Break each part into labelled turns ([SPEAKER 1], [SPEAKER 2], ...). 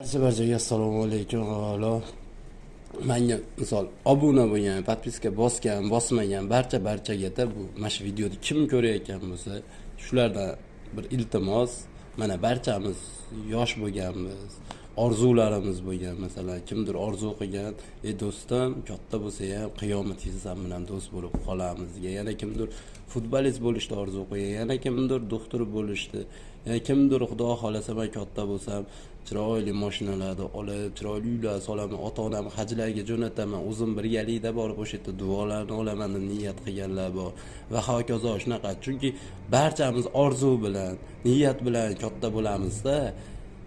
[SPEAKER 1] Barcha barchaga assalomu alaykum. Avvalo manga, misol, obuna bo'lgan, подписка bosgan, bosmagan barcha barchagada, bu mana shu videoni kim ko'rayotgan bo'lsa, shulardan bir iltimos. Mana, barchamiz yosh bo'lganmiz, orzularimiz bo'lgan. Masalan, kimdir orzu qilgan: "Ey do'stim, katta bo'lsa ham qiyomat kelsa san bilan do'st bo'lib qolamiz" degan. Yana kimdir futbolist bo'lishni orzu qilgan, yana kimdir doktor bo'lishni, yana kimdir: "Xudo xohlasa, man katta bo'lsam, chiroyli mashinalarni olib, chiroyli uylar solaman, ota onamni hajlarga jo'nataman, o'zim birgalikda borib o'sha yerda duolarni olaman" deb niyat qilganlar bor va hokazo. Shunaqa, chunki barchamiz orzu bilan, niyat bilan katta bo'lamizda.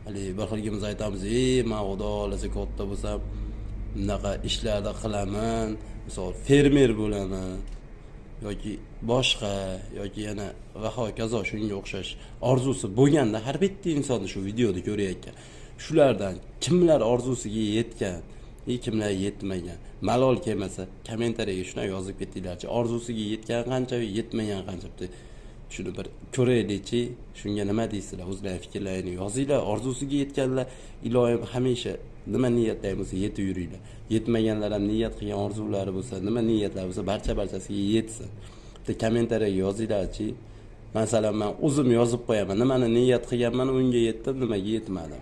[SPEAKER 1] Haligi bir xilgimiz aytamiz: "Ey, man, xudo xohlasa, katta bo'lsam, bunaqa ishlarni qilaman, misol, fermer bo'laman" yoki boshqa yoki yana va hokazo. Shunga o'xshash orzusi bo'lganda har bitta insonni, shu videoda ko'rayotgan, shulardan kimlar orzusiga yetgan и kimlar yetmagan, malol kelmasa, kommentariyaga shunday yozib ketinglarchi: orzusiga yetgan qancha, yetmagan qancha? Bitta shuni bir ko'raylikchi. Shunga nima deysizlar? O'zlaring fikrlaringni yozinglar. Orzusiga yetganlar, iloyim, hamisha nima niyatlaring bo'lsa, yetib yuringlar. Yetmaganlar ham niyat qilgan orzulari bo'lsa, nima niyatlar bo'lsa, barcha barchasiga yetsin. Bitta kommentariyaga yozinglarchi. Masalan, man o'zim yozib qo'yaman, nimani niyat qilganman, unga yetdim, nimaga yetmadim.